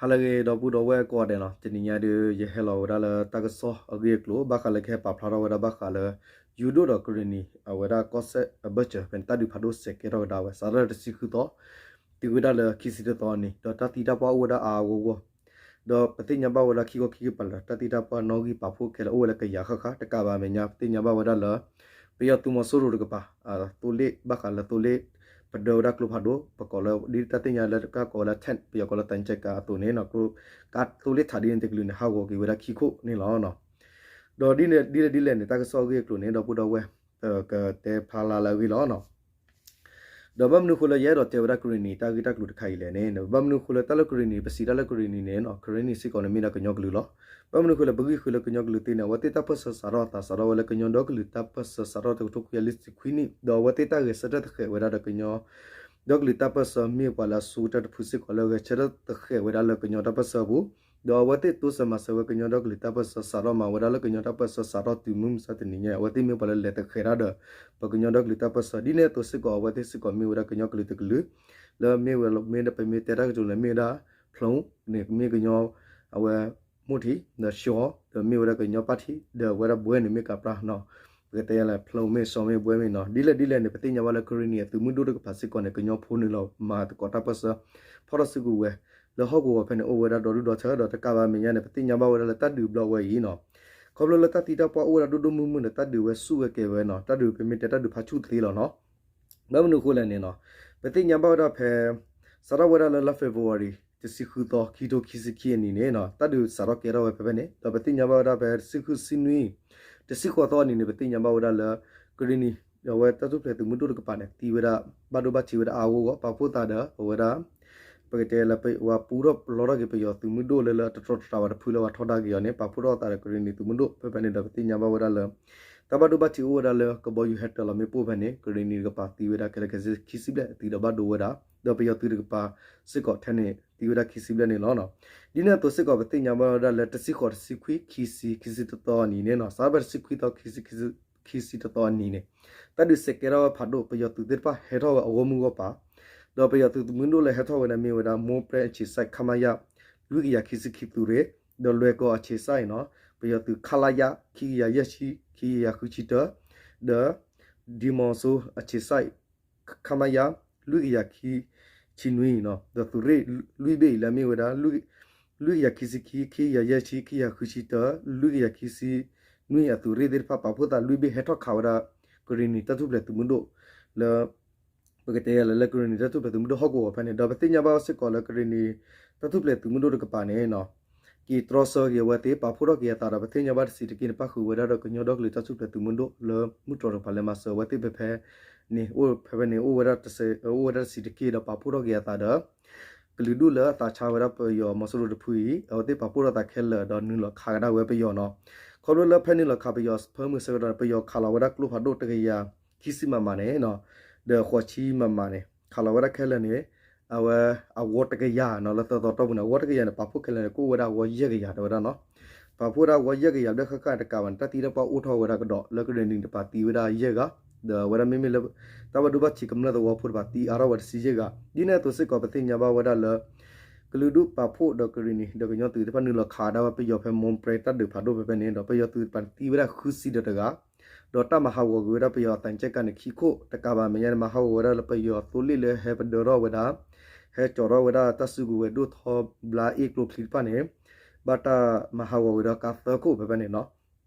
ဟါလၢအဂ့ၤ ဒီပုၢ်ဒီဝဲၢ်ကိးဂၤဒဲးနီၤ, တနံၤညါဒုး ယဟဲလီၤဝဲဒၣ်လၢတၢ်ကစီၣ်အဂ့ၢ်အကျိၤ ဘၣ်ဃးလၢကဟဲပာ်ဖျါထီၣ်ဝဲဒၣ်ဘၣ်ဃးလၢ ယူၤဒိၣ်ဒီးကရ့ၣ်နံၤ အဝဲဒၣ်ကီၢ်စဲၣ်အဘၢၣ်စၢၤ ဖဲန့ၣ်တၢ်ဒုးဖးဒိၣ်စဲးကဲထီၣ်ကဒါဝဲ စးထီၣ်တဆံဃုသီ တုၤဝဲဒၣ်လၢခံဆံတသီအနံၤ ဒီးတၢ်သံတၢ်ပှၢ်အိၣ်ဝဲဒၣ်အါအါဂီၢ်ဂီၢ် ဒီးပသ့ၣ်ညါဘၣ်ဝဲဒၣ်ခံခီခံကပၤလၢ တၢ်သံတၢ်ပှၢ်နီၣ်ဂံၢ်ပာ်ဖှိၣ်ခဲလၢာ် အိၣ်ဝဲလၢကယၤဃၣ်ဃၣ် တကးဘၣ်အမဲာ်ညါ ပသ့ၣ်ညါဘၣ်ဝဲဒၣ်လၢ ပယီၤသုးမီၤစိရိၤတကပၤ သိလ့ၣ် ဘၣ်ဃးလၢသိလ့ၣ် ပဒၢဝဲဒၣ်ကျိဖးဒိၣ် ပကိးလၢ ဒ်တၢ်သ့ၣ်ညါလၢတၢ်ကိးဝဲလၢ tank ပယီၤကိးလၢသံချပ်ကားအသိးန့ၣ် ကါသိလ့ၣ်ထးဒ်န့ၣ်တကလုာ်န့ၣ် ဟးဂီၤက့ၤဝဲဒၣ်ခံခိၣ်န့ၣ်လီၤ. ဒီးဒ်လဲၣ်ဒ်လဲၣ်န့ၣ် တၢ်ကစီၣ်အဂ့ၢ်အကျိၤန့ၣ် ဒီပုၢ်ဒီဝဲၢ် ပကတဲဖျါလၢအဂ့ၢ်လီၤ. ဒီးဘၣ်မနုၤအဃိလၢယအဲၣ်ဒိးတဲဝဲဒၣ်ကရ့ၣ်နံၤ တၢ်ဂ့ၢ်တၢ်ကျိၤတခါအံၤလဲၣ်န့ၣ် ဘၣ်မနုၤအဃိလၢတၢ်လၢကရ့ၣ်နံၤ ပစံးတၢ်လၢကရ့ၣ်နံၤန့ၣ် ကရ့ၣ်နံၤစ့ၢ်ကီးန့ၣ်မ့ၢ်ဒၣ်ကညီကလုာ်လီၤ. ဘၣ်မနုၤအဃိလၢပဂံၢ်ဃုာ်လၢကညီကလုာ်သ့န့ၣ် အဝဲသ့ၣ်တၢ်ပၢၢ်ဆၢစးထီၣ်သးစးထီၣ်ဝဲလၢကညီဒီကလုာ်တၢ်ပၢၢ်ဆၢစးထီၣ်တကထိခွံကယၤလွံၢ်ဆံခွံနံၣ် ဒီးအဝဲသ့ၣ်တၢ်ဂဲၤဆၢထၢၣ်သဃဲးဝဲဒၣ်ဒီးကညီ ဒီကလုာ်တၢ်ပၢၢ်ဆၢမ့ၢ်ပှၤလၢအစိၤကတၢၢ်တဖုစ့ၢ်ကီးလၢ ဂဲၤဆၢထၢၣ်သဃဲးဝဲဒၣ်လၢကညီတၢ်ပၢၢ်ဆၢအပူၤ ဒီးအဝဲသ့ၣ်တိစၢၤမၤစၢၤဝဲကညီဒီကလုာ်တၢ်ပၢၢ်ဆၢ စးထီၣ်မၤဝဲဒၣ်လၢကညီတၢ်ပၢၢ်ဆၢစးထီၣ်တုၤမုၢ်မဆါတနံၤညါ အဝဲသ့ၣ်မ့ၢ်ပှၤလၢလဲၤသဃဲးတၢ်ဒီး ပကညီဒီကလုာ်တၢ်ပၢၢ်ဆၢ ဒ်န့ၣ်အသိးစ့ၢ်ကီး အဝဲသ့ၣ်စ့ၢ်ကီးမ့ၢ်ဝဲဒၣ်ကညီကလုာ်တကလုာ် လၢမ့ၢ်ဝဲလီၤ မ့ၢ်ဒၣ်ပမ့ၢ်တဲတၢ်ကတိၤန့ၣ် မ့ၢ်ဝဲဒၣ် ဖျိးန့ၣ် မ့ၢ်ကညီ အဝဲ မိၢ်ထံး ဒီးၡီ ဒီးမ့ၢ်ဝဲဒၣ်ကညီပၣ်ထံး ဒီးဝဲဒၣ်ဘွဲန့ၣ်မ့ၢ်ကပြၢ်နီၤ ပကတဲလၢဖျိးမ့ၢ် စီၤမ့ၢ် ဘွဲမ့ၢ်နီၤ ဒ်လဲၣ်ဒ်လဲၣ်န့ၣ် ပသ့ၣ်ညါဘၣ်လၢကရ့ၣ်နံၤအသုးမုၢ်ဒိၣ်တကပၤစ့ၢ်ကီးန့ၣ် ကညီဖိနုာ်လီၤမၤသကိးတၢ်ပၢၢ်ဆၢ ဖီၣ်ထီၣ်စုကဝဲၤ လၢဟီၣ်ကဝီၤဖဲန့ၣ် အိၣ်ဝဲဒၣ်ဒီဒူၣ်ဒီထၢ ဒီးတကးဘၣ်မဲာ်ညါန့ၣ် ပသ့ၣ်ညါဘၣ်ဝဲဒၣ်လၢတၢ်ဒုးဘျီဝဲအံၤနီၤ ခီဖျိလၢတၢ်သံတၢ်ပှၢ်အိၣ်ဝဲဒၣ်ဒိၣ်ဒိၣ်မုၢ်မုၢ်ဒီး တၢ်ဒုးဝဲဆူၣ်ဝဲကဲၤဝဲနီၤ တၢ်ဒုးပမ့ၢ်တဲတၢ်ဒုးဖးဆူၣ်သ့လီၤနီၤ ဘၣ်မနုၤအဃိလဲၣ်န့ၣ်နီၤ ပသ့ၣ်ညါဘၣ်ဝဲဒၣ်ဖဲ စးထီၣ်ဝဲဒၣ်လၢလါ February တဆံဃုသီ ခံထိခံဆံခံအနံၤန့ၣ်နီၤ တၢ်ဒုးစးထီၣ်ကဲထီၣ်ဝဲဖဲဖဲန့ၣ် ဒီးပသ့ၣ်ညါဘၣ်ဝဲဒၣ်ဖဲတဆံဃုဆံနွံ တဆံဃိးသီအနံၤန့ၣ် ပသ့ၣ်ညါဘၣ်ဝဲဒၣ်လၢ ကရ့ၣ်နံၤ ဒီးအဝဲတၢ်ထူၣ်ဖျဲးသုးမုၢ်ဒိၣ်တကပၤန့ၣ် သံဝဲဒၣ် ဘၣ်ဒိဘၣ်ထံးဝဲဒၣ်အါဂီၢ်ဂီၢ် ပာ်ဖှိၣ်သးဒီး ပဝဲဒၣ် ပကတဲလၢပှၤပူထီၣ်ပလီထီၣ်က့ၤပယီၤသုးမုၢ်ဒိၣ်လၢလၢတတြီတတြၤဘၣ်တဖုလၢပှၤထီဒါက့ၤအီၤန့ၣ် ပာ်ဖှိၣ်ထီၣ်သးဒီးကရ့ၣ်နံၤသုးမုၢ်ဒိၣ် ဖဲဖဲန့ၣ်ဒီးပသ့ၣ်ညါဘၣ်ဝဲဒၣ်လၢ တၢ်ဘၣ်ဒိဘၣ်ထံးအိၣ်ဝဲဒၣ်လၢကဘီယူၤဟဲတၢၤလီၤမ့ၣ်ပိၢ်ဖဲန့ၣ် ကရ့ၣ်နံၤတကပၤသံဝဲဒၣ်ခဲလၢာ်ခဲဆ့ခံဆံဘျဲၣ် သံဒီးဘၣ်ဒိဝဲဒၣ် ဒီးပယီၤသုးတကပၤစ့ၢ်ကီးထဲန့ၣ် သံဝဲဒၣ်ခံဆံဘျဲၣ်န့ၣ်လီၤ. ဒ်န့ၣ်အသိးစ့ၢ်ကီး ပသ့ၣ်ညါဘၣ်ဝဲဒၣ်လၢတဆံဃိး တဆံခွံ ခံဆံ ခံဆံတသီအနံၤန့ၣ်နီၤ စးထီၣ်ဖဲတဆံခွံသီ ခံဆံ ခံဆံတသီအနံၤန့ၣ် တၢ်ဒုးစဲးကဲထီၣ်ဝဲဖးဒိၣ် ပယီၤသုးသ့ၣ်တဖၣ်ဟဲထီၣ်ဝဲအဂီၢ်မုၢ်ဂီၢ်ပၤ ဒီးပယီၤသုးမုၢ်ဒိၣ်လၢဟဲထီၣ်ဝဲန့ၣ်မ့ၢ်ဝဲဒၣ် မိၢ်ပြဲအဆံးစဲး ခမရ လွံၢ်ကယၤခံဆံခံသုးရ့ၣ် ဒီးလွဲၢ်ကီၢ်အဆံးစဲးနီၤ ပယီၤသုး ခလရ ခံကယၤယဲၢ်ဆံ ခံကယၤဃုဆံတၢ ဒီး ဒံမီၤစိအဆံးစဲး ခမရ လွံၢ်ကယၤခံဆံနွံနီၤ ဒီးသုးရ့ၣ်လွံၢ်ဘ့ၣ်အံၤလၢမ့ၢ်ဝဲဒၣ် လွံၢ်ကယၤခံဆံခံ ခံကယၤယဲၢ်ဆံ ခံကယၤဃုဆံတၢ လွံၢ်ကယၤခံဆံနွံအသုးရ့ၣ်သ့ၣ်တဖၣ် ပာ်ဖှိၣ်သးလွံၢ်ဘ့ၣ်ဟဲထီၣ်ခးဝဲဒၣ် ကရ့ၣ်နံၤတၢ်ထူၣ်ဖျဲးသုးမုၢ်ဒိၣ်လၢ ပကတဲလၢ လၢကရ့ၣ်နံၤတၢ်ထူၣ်ဖျဲးသုးမုၢ်ဒိၣ်ဟီၣ်ကဝီၤဖဲန့ၣ် ဒီးပသ့ၣ်ညါဘၣ်စ့ၢ်ကီးလၢကရ့ၣ်နံၤ တၢ်ထူၣ်ဖျဲးသုးမုၢ်ဒိၣ်တကပၤန့ၣ်နီၤ က့ၤတြီဆၢက့ၤအဝဲသ့ၣ် ပာ်ဖှိၣ်ထီၣ်က့ၤအသးဒီး ပသ့ၣ်ညါဘၣ်တဆံးတက့ၢ်န့ၣ် ပၣ်ဃုာ်ဝဲဒၣ်ဒီးကညီဒီကလုာ်တၢ်ထူၣ်ဖျဲးသုးမုၢ်ဒိၣ်လၢမုၢ်တြီၤတကပၤလၢမၤစၢၤအဝဲသ့ၣ်ဖဲဖဲန့ၣ် အိၣ်ဖဲဖဲန့ၣ် အိၣ်ဝဲဒၣ်တဆံး အိၣ်ဝဲဒၣ်တဆံးတက့ၢ်ဒီး ပာ်ဖှိၣ်ထီၣ်က့ၤအသးဒီး ကလုာ်ဒူၣ်လၢအသးဆါဝဲဒၣ်ပယီၤမီၤစိရိၤတဖုအံၤ အဝဲသ့ၣ်ပာ်ဖှိၣ်ထီၣ်သးခဲလၢာ်ဒီးနုာ်လီၤခးကဒါဝဲပယီၤနီၤ ခီဖျိလၢဖဲနုာ်လီၤခးပယီၤဖၢမုၢ်ဆၢကတီၢ်န့ၣ် ပယီၤခးလီၤဝဲဒၣ်ကျိဖးဒိၣ်တကယၤခံဆံမမန့ၣ်နီၤ ဒီးဃိးဆံမမန့ၣ် ခးလီၤဝဲဒၣ်ခဲလၢာ်န့ၣ် အဝဲအဂီၤတကယၤနီၤ လၢသၢသီတီၢ်ပူၤန့ၣ် အဂီၤတကယၤန့ၣ် ပာ်ဖှိၣ်ခဲလၢာ်န့ၣ် ကအိၣ်ဝဲဒၣ်အဂီၤယဲၢ်ကယၤတဲဝဲဒၣ်နီၤ ပာ်ဖှိၣ်ဝဲဒၣ်အဂီၤယဲၢ်ကယၤဘျဲၣ်ဃၣ်ဃၣ်တကးဘၣ်န့ၣ် တၢ်သံတၢ်ပှၢ်အိၣ်ထီၣ်ဝဲဒၣ်ကဒီးလၢကရ့ၣ်နံၤတကပၤသံဝဲဒၣ်ယဲၢ်ဂၤ ဒီးအဝဲဒၣ်မ့မ့ၢ်လၢ တၢ်ဘၣ်ဒိဘၣ်ထံးကမျၢၢ်သဝီဖိတကပၤသံအါထီၣ်ဝဲတဆံယဲၢ်ဂၤ ဒ်န့ၣ်အသိးစ့ၢ်ကီး ပသ့ၣ်ညါဘၣ်ဝဲဒၣ်လၢ ကလုာ်ဒူၣ်ပာ်ဖှိၣ်ဒီးကရ့ၣ်နံၤ ဒီးကညီသုးသ့ၣ်တဖၣ်နုာ်လီၤခးဝဲဒၣ်ပယီၤဖဲမိၢ်ပြဲတၢ်ဒုးဖးဒိၣ်ဖဲဖဲန့ၣ် ဒီးပယီၤသုးတကပၤန့ၣ်သံဝဲဒၣ်ဃုဆံဒီးတဂၤ ဒီးတၢ်မၤဟးဂီၤကွံာ်ဝဲဒၣ်ပယီၤသံချပ်ကားန့ၣ်ခံခိၣ် တကးဘၣ်မဲာ်ညါန့ၣ် မၤဟးဂီၤဝဲဒၣ်လၢပယီၤသိလ့ၣ်လၢဟဲပဒၢထီၣ်ဝဲဒၣ် ဟဲကၠီၤထီၣ်ဝဲဒၣ်တၢ်စုကဝဲၤဒိၣ်ထီဘျါအ့ၣ်ကျိချံတဖၣ်န့ၣ် ဘၣ်တၢ်မၤဟးဂီၤဝဲဒီးကါသၢခိၣ်ဖဲဖဲန့ၣ်နီၤ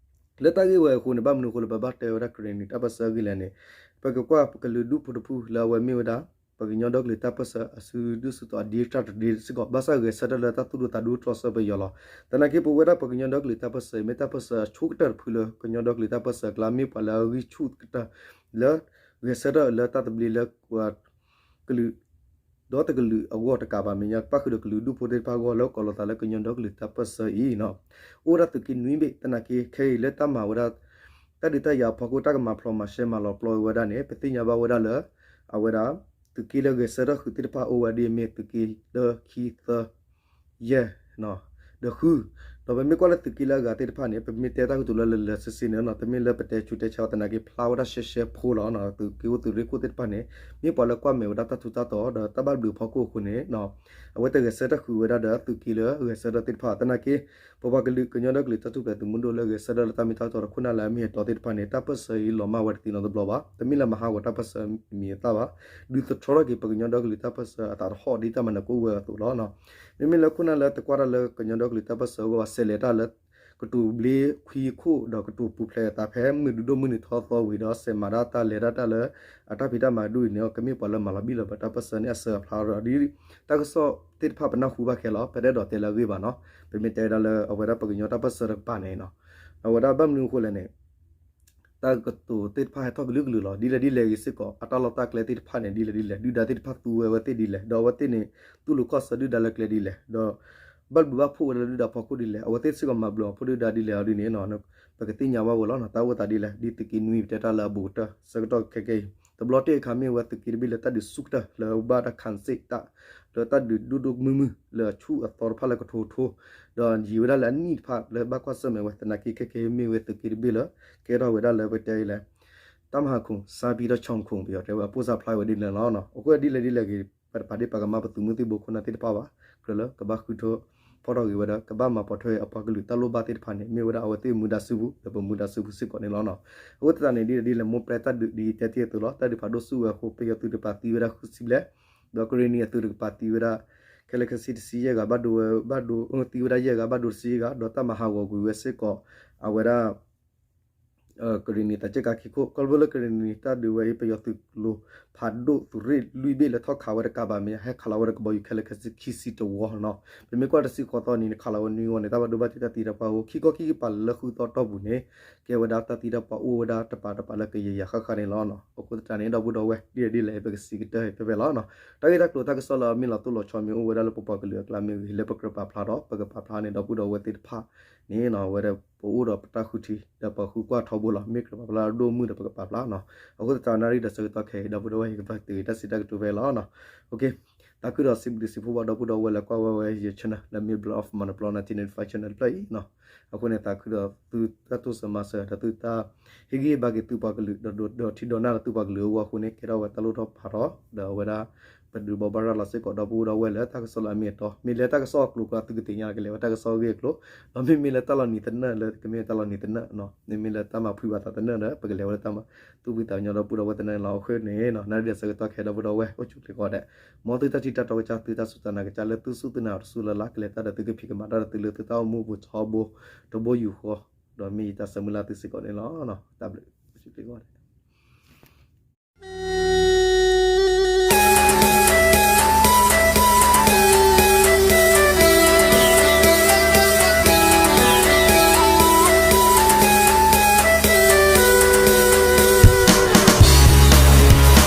လၢတၢ်ဂ့ၢ်ဝဲအဃိန့ၣ် ဘၣ်မနုၤအဃိလၢပဘၣ်တဲဝဲဒၣ်ကရ့ၣ်နံၤတၢ်ပၢၢ်ဆၢအဂ့ၢ်လဲၣ်န့ၣ် ပကကွၢ်ကလုာ်ဒူၣ်ဖိတဖုလၢအဝဲမ့ၢ်ဝဲဒၣ် ပကညီဒီကလုာ်တၢ်ပၢၢ်ဆၢအစုဒုၣ်စုတီၤအဒ့တၢ်တဒ့စ့ၢ်ကီး ဘၣ်ဆၣ်ဂဲၤဆၢထၢၣ်လၢတၢ်သူၣ်ဒူသးဒူတြီဆၢပယီၤလီၤ. သနာ်က့ပဝဲဒၣ်ပကညီဒီကလုာ်တၢ်ပၢၢ်ဆၢ မ့ၢ်တၢ်ပၢၢ်ဆၢအဆိကတၢၢ်တဖုလၢကညီဒီကလုာ်တၢ်ပၢၢ်ဆၢအကျါ မ့ၢ်ပှၤလၢအဂံၢ်ဆူၣ်ကတၢၢ် လၢဂဲၤဆၢထၢၣ်လၢတၢ်သဘျ့လၢ ကလုာ် ဒီတကလုာ်အဂီၢ်တကးဘၣ်မဲာ်ညါ ပၣ်ဃုာ်ဒီးကလုာ်ဒူၣ်ဖိသ့ၣ်တဖၣ်အဂီၢ်လၢကိးလီၤသးလၢကညီဒီကလုာ်တၢ်ပၢၢ်ဆၢအံၤနီၤ အိၣ်ဝဲဒၣ်သုးက့နွံဘ့ၣ် သနာ်က့ခဲအံၤလၢတၢ်မၤဝဲဒၣ် တၢ်ဒုးတၢ်ယၤအဖီခိၣ် တၢ်ကမၤဖျိးမၤရှဲမၤလီၤပျီဝဲဒၣ်န့ၣ် ပသ့ၣ်ညါဘၣ်ဝဲဒၣ်လၢ အဝဲဒၣ် သုးက့လၢဂဲၤဆၢထၢၣ်ဃုာ်သ့ၣ်တဖၣ်အိၣ်ဝဲဒၣ်မ့ၢ်သုးက့တၢ ခံ သၢ ယဲၢ် ဒီးဃု ဒီးပမ့ၢ်ကွၢ်လၢသုးက့လၢအဂၤသ့ၣ်တဖၣ်န့ၣ် ပမ့ၢ်တဲတၢ်ကတိၤလၢလၢာ်လၢာ်ဆ့ဆ့န့ၣ်နီၤ တမ့ၢ်လၢပတဲဆူးတဲဆါအီၤသနာ်က့ ဖျါဝဲဒၣ်ရှဲရှဲဖိလီၤ. သုးက့အိၣ်သုးရ့ၣ်ခိၣ်သ့ၣ်တဖၣ်န့ၣ် မ့ၢ်ပှၤလၢကွၢ်မဲာ်ဝဲဒၣ်တၢ်ထူးတၢ်တီၤ ဒီးတၢ်ဘၣ်ဘျုးဖီခိၣ်အဃိန့ၣ် အဝဲတဂဲၤဆၢထၢၣ်ဃုာ်ဝဲဒၣ်ဒီးသုးက့လၢဂဲၤဆၢထၢၣ်သ့ၣ်တဖၣ်သနာ်က့ ပပှၤကလုာ်ကညီဒီကလုာ်တၢ်ထူၣ်ဖျဲးသုးမုၢ်ဒိၣ်လၢဂဲၤဆၢထၢၣ်လၢတၢ်မ့ၢ်တၢ်တီဒီးခိၣ်နၢ်လၢအမ့ၢ်ဟဲတီသ့ၣ်တဖၣ်န့ၣ် တၢ်ပၢၢ်ဆၢအံၤလီၤမၢ်ဝဲတသ့နီတဘျီဘၣ်. တမ့ၢ်လၢမၤဟးဂီၤတၢ်ပၢၢ်ဆၢမံၤအသၣ်ဘၣ်. ဒုးသထြီထီၣ်က့ၤပကညီဒီကလုာ်တၢ်ပၢၢ်ဆၢအသးတဟီၣ်ဒ်တၢ်မၤနၢၤကအိၣ်ဝဲအသိးလီၤ. မ့မ့ၢ်လၢခိၣ်နၢ်လၢတကွၢ်တၢ်လၢကညီဒီကလုာ်တၢ်ပၢၢ်ဆၢအဂီၢ်ဘၣ် ဆဲးလဲၤတၢ်လၢ ကတိၤဘျ့ခွံခိၣ်ဒီးကတိၤပူၤဖျဲးအသးဖဲမုၢ်ဒုဒိၣ်မုၢ်နံၤထီသီဝံၤဒီး ဆဲးမၤဒၣ်တၢ်လဲၤဒၣ်တၢ်လၢအတၢ်ဖံးတၢ်မၤဒိၣ်အံၤန့ၣ် ကမ့ၢ်ပှၤလၢမၤလီၤဘံၣ်လီၤဘၢတၢ်ပၢၢ်ဆၢန့ၣ်အစၢၤအဖျါဒီး ဒ်တၢ်ကစီၣ်သ့ၣ်တဖၣ်ပနၢ်ဟူဘၣ်ခဲလီၤ ပတအဲၣ်ဒိးတဲလၢအဂ့ၢ်ဘၣ်နီၤ. ပမ့ၢ်တဲဝဲဒၣ်လၢအဝဲဒၣ်ပကညီတၢ်ပၢၢ်ဆၢတကပၤန့ၣ်နီၤ အဝဲဒၣ်ဘၣ်မနုၤအဃိလဲၣ်န့ၣ် တၢ်ကတိၤသ့ၣ်တဖၣ်ဟဲထီၣ်ကလုာ်ကလုာ်လီၤ. ဒ်လဲၣ်ဒ်လဲၣ်ဂ့ၤစ့ၢ်ကီး အတၢ်လီၢ်တၢ်ကျဲသ့ၣ်တဖၣ်န့ၣ် ဒ်လဲၣ်ဒ်လဲၣ် ဒုၣ်ဒါသ့ၣ်တဖၣ်သူဝဲအဝဲသ့ၣ်ဒ်လဲၣ် ဒီးအဝဲသ့ၣ်န့ၣ် တူၢ်လိာ်ခီၣ်ဆၢဒုၣ်ဒါလၢကျဲဒ်လဲၣ် ဒီး ဘၣ်ဘျုးဘၣ်ဖှိၣ်ဝဲဒၣ်လၢဒုၣ်ဒါဖီခိၣ်ဒ်လဲၣ် အဝဲသ့ၣ်စ့ၢ်ကီးမၤဘျုးမၤဖှိၣ်ဒုၣ်ဒါဒ်လဲၣ်အီၤဒ်န့ၣ် ပကသ့ၣ်ညါဘၣ်ဝဲလီၤ. တၢ်အိၣ်သးဒ်လဲၣ် ဒ်သုးက့နွံပတဲတၢ်လၢအဘူးကတၢၢ် ဆၢကတီၢ်ခဲကနံၣ်အံၤ တဘျီတ့ၢ်အခါမ့ၢ်ဝဲသုးက့တဘ့ၣ်လၢတၢ်ဒုးဆူၣ်ကတၢၢ်လၢဘၣ်တၢ်ခးစ့ၣ်တၢ် လၢတၢ်ဒုးဒိၣ်ဒိၣ်မုၢ်မုၢ်လၢအဆူၣ်အသီတဖၣ်လၢကထိထိ ဒီးယံာ်ဝဲဒၣ်လၢအနံၣ်တဖၣ်လၢဘၣ်ကွၢ်ဆၢၣ်မဲာ်ဝဲသနာ်က့ ခဲကနံၣ်အံၤမ့ၢ်ဝဲသုးက့တဘ့ၣ်လၢ ကဲထီၣ်ဝဲဒၣ်လၢပတဲအံၤလဲၣ် တၢ်မၤဟးခိၣ် စါပံဒီးဆီၣ်ခိၣ် ပယီၤတဲဝဲအပိၢ်စၢ်ဖျါဝဲဒ်န့ၣ်လီၤ. အဃိဒ်လဲၣ်ဒ်လဲၣ်ဂ့ၤ ပတပာ်ဒ့ၣ်ပာ်ကမၣ်ပသုးမုၢ်သံၣ်ဘိခိၣ်နၢ်သ့ၣ်တဖၣ်ဘၣ် ကြၢးလၢကဘၣ်ဃုထၢဖီၣ်ထီၣ်ဂ့ၤဝဲဒီး ကဘၣ်မၤပိာ်ထွဲအပှၤကလုာ်တၢ်လိၣ်ဘၣ်သ့ၣ်တဖၣ်န့ၣ် မ့ၢ်ဝဲဒၣ်အဝဲသ့ၣ်မူဒါစုပူၤ ဒီးပမူဒါစုပူၤစ့ၢ်ကီးန့ၣ်လီၤ. အဃိသတးန့ၣ် ဒ်လဲၣ်ဒ်လဲၣ် မိၢ်ပျဲတၢ်ဒုးဒ်တဲတ့ၢ်အသိးလီၤ. တၢ်ဒုးဖးဒိၣ်ဆူၣ်ဝဲအဃိ ပယီၤသုးတပၤသံဝဲဒၣ်ဃုဆံဘျဲၣ် ဒီးကရ့ၣ်နံၤအသုးတကပၤသံဝဲဒၣ် ခဲလၢာ်ခဲဆ့တဆံယဲၢ်ဂၤ ဘၣ်ဒိဝဲ ဘၣ်ဒိ သံဝဲဒၣ်ယဲၢ်ဂၤ ဘၣ်ဒိတဆံယဲၢ်ဂၤ ဒီးတၢ်မၤဟးဂီၤကွံာ်ဝဲစ့ၢ်ကီး အဝဲဒၣ် ကရ့ၣ်နံၤသးစၢၢ်ကါခံခိၣ် ခီဖျိလၢကရ့ၣ်နံၤတၢ်ဒုးဝဲအံၤ ပယီၤသုးကျိၤဖးဒိၣ်သုးရ့ၣ်လွံၢ်ဘ့ၣ်လၢထီၣ်ခးဝဲတကးဘၣ်မ့ၢ် ဟဲခးလီၤဝဲဒီးကဘီယူၤခဲလၢာ်ခဲဆ့ခံဆံတဝီနီၤ. ပမ့ၢ်ကွၢ်တဆံဃိးသီနံၤန့ၣ် ခးလီၤဝဲနွံဝီန့ၣ် တၢ်ဘၣ်ဒိဘၣ်ထံးတၢ်သံတၢ်ပှၢ်အိၣ် ခံခီခံကပၤလၢဃုသီတီၢ်ပူၤန့ၣ် ကဲဝဲဒၣ်တၢ်သံတၢ်ပှၢ်အိၣ်ဝဲဒၣ်တပၤတပၤလၢကယၤယၤဃၣ်ဃၣ်န့ၣ်လီၤ. အဃိသတးန့ၣ် ဒီပုၢ်ဒီဝဲၢ် ဒ်လဲၣ်ဒ်လဲၣ် ပကစံးကတၢၢ်ဖဲဖဲလီၤ. တၢ်ဂ့ၢ်တၢ်ကျိၤတၢ်ကစီၣ်လၢအမ့ၢ်လီၤတိၢ်လီၤဆီမ့ၢ်အိၣ်ဝဲဒၣ်လၢပပှၤကလုာ်အကျါမ့ၢ်ဂ့ၤ လၢပကြၢးပာ်ဖျါဒီး ပကပာ်ဖျါန့ၣ် ဒီပုၢ်ဒီဝဲၢ်သ့ၣ်တဖၣ်န့ၣ် ဝဲဒၣ်ပအိၣ်ဒီးပတၢ်ဃုထံ ဒီးပဃုကွၢ်ထီဘိလီၤ. မ့ၢ်ကြၢးပာ်ဖျါဒိၣ်မုၢ်ဒီးပကပာ်ဖျါနီၤ. အဃိသတးနၣ်ရံၣ်ဒီးဆၢကတီၢ်ခဲအံၤ ဒီပုၢ်ဒီဝဲၢ် ယကဘၣ်တုၤတၢ်စံးတၢ်ကတိၤဖဲလီၤ. သးခုဒီးစံးဘျုးစံးဖှိၣ်ဘၣ်ဒီပုၢ်ဒီဝဲၢ်လၢကွၢ်ဝဲဝဲယ channel လၢ Mabel of Manipur nineteen ninety-five channel တဖျၢၣ်အံၤနီၤ. အဃိန့ၣ် သးခုဒီးသုတၢ်တိစၢၤမၤစၢၤ ဒီးသုတၢ်ဟ့ၣ်ဂံၢ်ဟ့ၣ်ဘါက့ၤသုပှၤကလုာ် ဒီးဒိးထံဒိးနၢ်လၢသုပှၤကလုာ်အဂီၢ်အဃိန့ၣ် ကဲထီၣ်ဝဲတၢ်လိၣ်ထီၣ်ဖးထီ ဒီးအဝဲဒၣ် ပဒုးဘိးဘၣ်ရၤလီၤစ့ၢ်ကီးဒီပုၢ်ဒီဝဲၢ်လၢတၢ်ကစီၣ်လၢအမ့ၢ်အတီ မ့ၢ်လၢတၢ်ကစီၣ်အကျိၤကျါ သုကသ့ၣ်ညါလၢကလဲၤဝဲတၢ်ကစီၣ်အဂ့ၢ်အကျိၤ ဒီးမ့မ့ၢ်လၢတၢ်လီၤနံၤသနၢၣ်လၢကမ့ၢ်တၢ်လီၤနံၤသနၢၣ်နီၤ မ့မ့ၢ်လၢတၢ်မၤဖှံဘၣ်သးသနၢၣ်ဒီး ပကလဲၤဝဲလၢတၢ်မၤသူၣ်ဖှံသးညီဒီပုၢ်ဒီဝဲၢ်သနၢၣ်န့ၣ်လီၤ. အဃိန့ၣ်နီၤ နၣ်ရံၣ်ဒီးဆၢကတီၢ်ခဲဒီပုၢ်ဒီဝဲၢ် အိၣ်ဆူၣ်ချ့ကိးဂၤဒဲး မ်သုတၢ်ထံၣ်တၢ်တီကစၢ် သုတၢ်စူၢ်တၢ်နာ်ကစၢ်လၢသုစူၢ်သုနာ်တစူၢ်လၢ်လၢ် ကလဲၤတၢ်ဒီးသုကဖံးကမၤတၢ်ဒီးသုလၢသုတၢ်အိၣ်မူပူၤထီဘိ တဘိယူၢ်ဃီ ဒီးမ့ၢ်ယတၢ်ဆၢမုၢ်လၢ်သုစ့ၢ်ကီးန့ၣ်လီၤ. တၢ်ဘျုး အိၣ်ဆူၣ်ချ့ကိးဂၤဒဲး